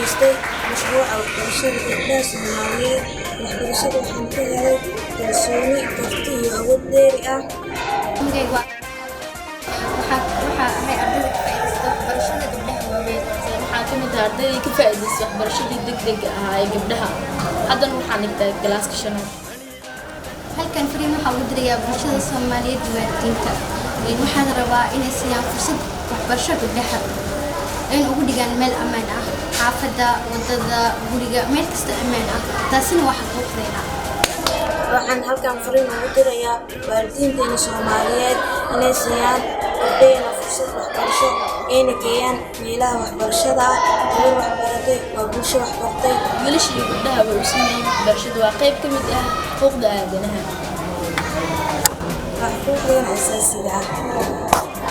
Faa'iidaystay mashruuca waxbarashada gabdhaha Soomaaliyeed. Waxbarashada waxaan ka helay kalsooni, karti iyo awood dheeri ah. Magacaygu waxaa ahay ardayda ka faa'iidaysta waxbarashada gabdhaha waaweyn. Waxaan ka mid ahaa ardaydii ka faa'iidaystay waxbarashadii degdega ahaa ee gabdhaha. Haddana waxaan dhigtaa galaaska shanaad. Halkan fariin waxaa ugu dirayaa bulshada Soomaaliyeed iyo waalidiinta. Waxaan rabaa inay siiyaan fursad waxbarasho gabdhaha, in ugu dhigaan meel ammaan ah, xaafadda, wadada, guriga, meel kasta ammaan ah. Taasina waa xuquuqdeena. Waxaan halkan fariin ugu dirayaa waalidiinteena Soomaaliyeed inay siiyaan gabdhaheena fursad waxbarasho, ayna geeyaan meelaha waxbarashada ah. Gabar waxbaratay waa bulsho waxbartay. Wiilasha iyo gabdhaha way u sameeyeen. Waxbarashadu waa qayb ka mid ah xuquuqda aadanaha. Waa xuquuqdeena asaasiga ah.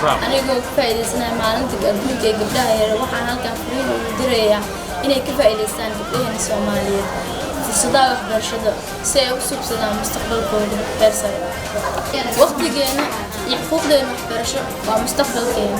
Anigoo ka faa'iidaysanaya maalinta adduunka ee gabdhaha yar, waxaan halkan fariin ugu dirayaa inay ka faa'iidaystaan gabdhaheena Soomaaliyeed fursadaha waxbarashada si ay u subsadaan mustaqbalkooda heer sare. Waqtigeena iyo xuquuqdeena waxbarasho waa mustaqbalkeena.